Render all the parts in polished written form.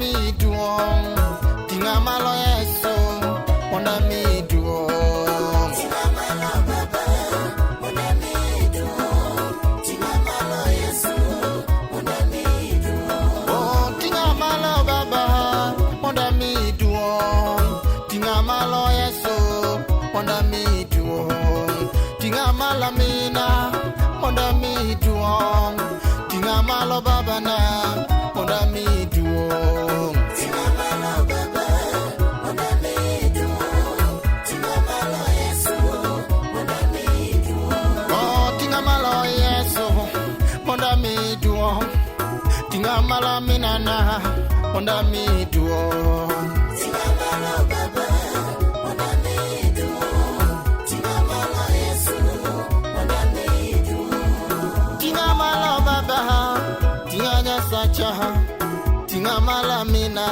amiyi duong'. Ting'a malo Yesu, mondo amiyi duong'. Ting'a malo Baba, mondo amiyi duong'. Ting'a malo Yesu, mondo amiyi duong'. Oh, ting'a malo Baba, mondo amiyi duong'. Ting'a malo Yesu, mondo amiyi duong'. Ting'a malo mina, mondo amiyi duong'. Ting'a malo Babana, mondo amiyi duong'. Ting'a malo Baba, mondo amiyi duong'. Ting'a malo Yesu, mondo amiyi duong'. Oh, ting'a malo Yesu, mondo amiyi duong'. Ting'a malo minana, mondo amiyi duong'. Ting'a malo Baba, mondo amiyi duong'. Ting'a malo Yesu, mondo amiyi duong'. Ting'a malo Baba, ting'a Nyasacha, ting'a malo mina,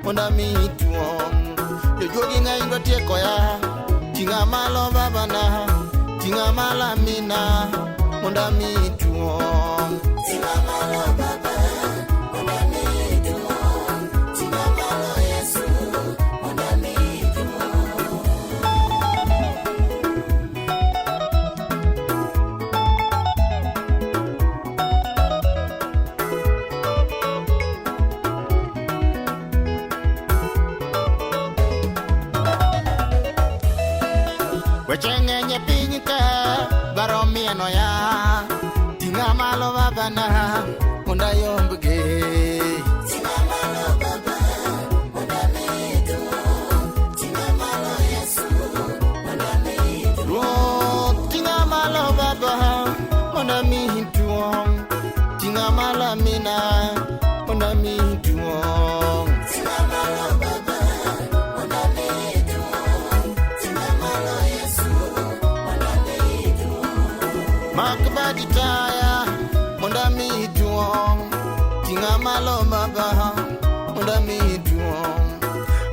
mondo amiyi duong'. Jojuogi ng'eny dwa tieko ya, ting'a malo Babana, ting'a malo mina, mondo amiyi duong'. Ting'a malo Baba, mondo amiyi duong'. Ting'a malo Yesu, mondo amiyi duong'. Weche ng'eny e piny ka, dwaro mieno ya, ting'a malo Babana, mondo ayombgi. Ting'a malo Baba, mondo amiyi duong'. Ting'a malo Yesu, mondo amiyi duong'. Ruoth, ting'a malo Baba, mondo amiyi duong'. Ting'a malo mina, mondo amiyi duong'. Ting'a malo Baba, mondo amiyi duong'. Ting'a malo Yesu, mondo amiyi duong'. Mak badi taya, mondo amiyi duong'. Ting'a malo Baba, mondo amiyi duong'.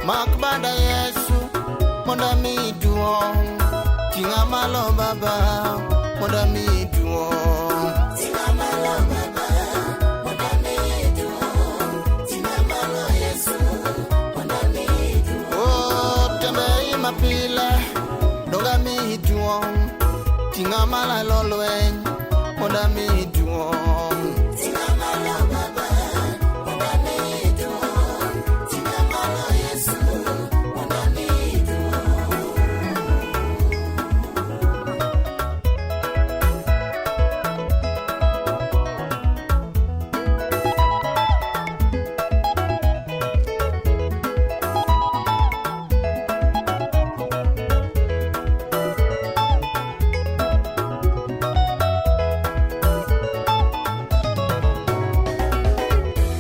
Mak bada Yesu, mondo amiyi duong'. Ting'a malo Baba, mondo amiyi duong'. Ting'a malo Baba, mondo amiyi duong'. Ting'a malo Yesu, mondo amiyi duong'. Oh, tembe ima pile, donge amiyi duong'. Ting'a malo elo lweny, mondo amiyi duong'. Ting'a malo Baba, mondo amiyi duong'. Ting'a malo Yesu, mondo amiyi duong'.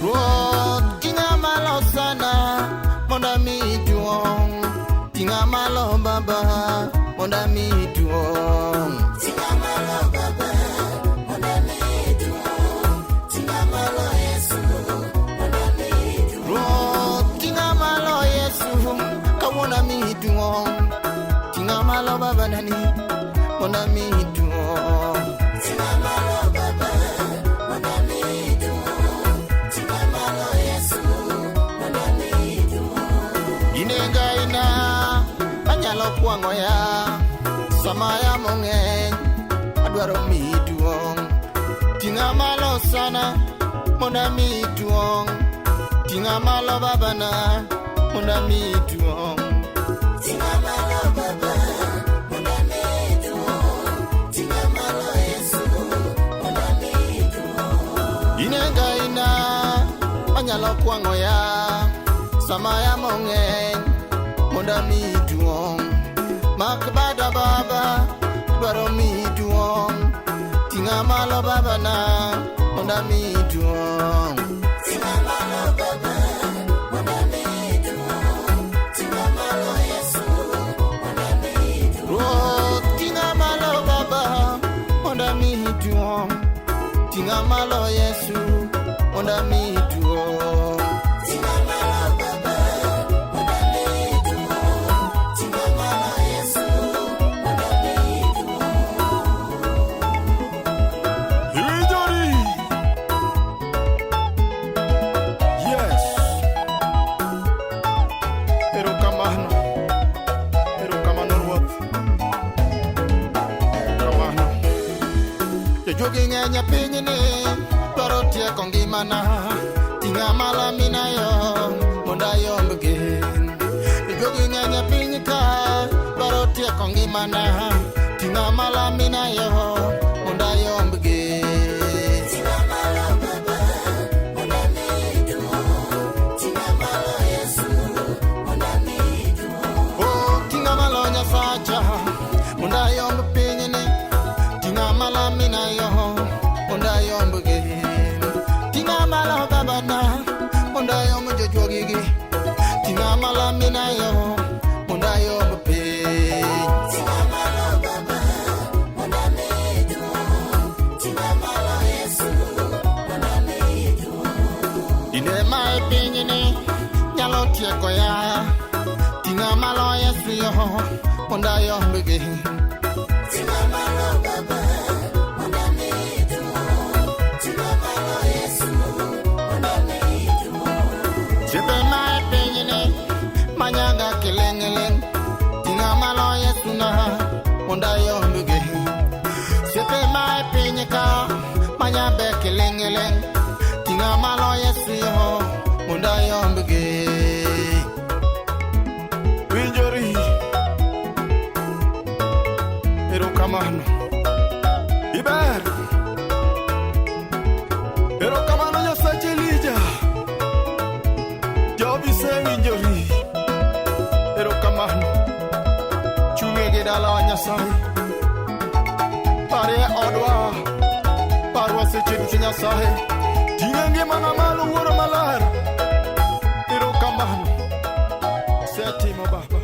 Ruoth, ting'a malo sana, mondo amiyi duong'. Ting'a malo Baba, mondo amiyi duong'. Ting'a malo Baba, mondo amiyi duong'. Ting'a malo Yesu, mondo amiyi duong'. Ruoth, ting'a malo Yesu, kawuono amiyi duong'. Ting'a malo Baba nani, mondo amiyi duong'. Ting'a malo Baba, mondo amiyi duong'. Ting'a malo Yesu, mondo amiyi duong'. In e Ngaina, anyalo kwang'o ya, sama yamo ng'eny, adwaro miyi duong'. Ting'a malo sana, mondo amiyi duong'. Ting'a malo Babana, mondo amiyi duong'. Ting'a malo Baba, mondo amiyi duong'. Ting'a malo Yesu, mondo amiyi duong'. In e Ngaina, anyalo kwang'o ya, sama yamo ng'eny, mondo amiyi duong'. Mak bada Baba, dwaro miyi duong'. Ting'a malo Babana, mondo amiyi duong'. Ting'a malo Baba, mondo amiyi duong'. Ting'a malo Yesu, mondo amiyi duong'. Ruoth, ting'a malo Baba, mondo amiyi duong'. Ting'a malo Yesu, mondo amiyi duong'. Ting'a malo Baba, mondo amiyi duong'. Ting'a malo Yesu, mondo amiyi duong'. Iwinjori? Ting'a malo mina yo mondo ayombgi. Ting'a malo Baba, mondo amiyi duong'. Ting'a malo Yesu, mondo amiyi duong'. Oh, ting'a malo Nyasacha mondo ayomb pinyni. Ting'a malo mina yo mondo ayombgi. Ting'a malo babana mondo ayomb jojuogigi. Ting'a malo mina yo mondo ayomb piny. Ting'a malo Baba, mondo amiyi duong'. Ting'a malo Yesu, mondo amiyi duong'. Dinde ma e pinyni nyalo tieko ya. Ting'a malo Yesu yo mondo ayombgi. Ting'a malo Baba, mondo amiyi duong'. Ting'a malo Yesu, mondo amiyi duong'. Osiepe ma e pinyni manyaga kiling'ling. Ting'a malo Yesu na mondo ayombgi. Osiepe ma e piny ka manyabe kiling'ling. Ting'a malo Yesu yo mondo ayombgi. Winjori. Erokamano. Iber. Erokamano Nyasach Elija. Jobi sewinjori. Erokamano. Chung'e gi dalawa Nyasaye. Parie odwa. Parwa seche duto Nyasaye. Ting'e ngimana malo Wuoro maler. Erokamano. Setimo Baba.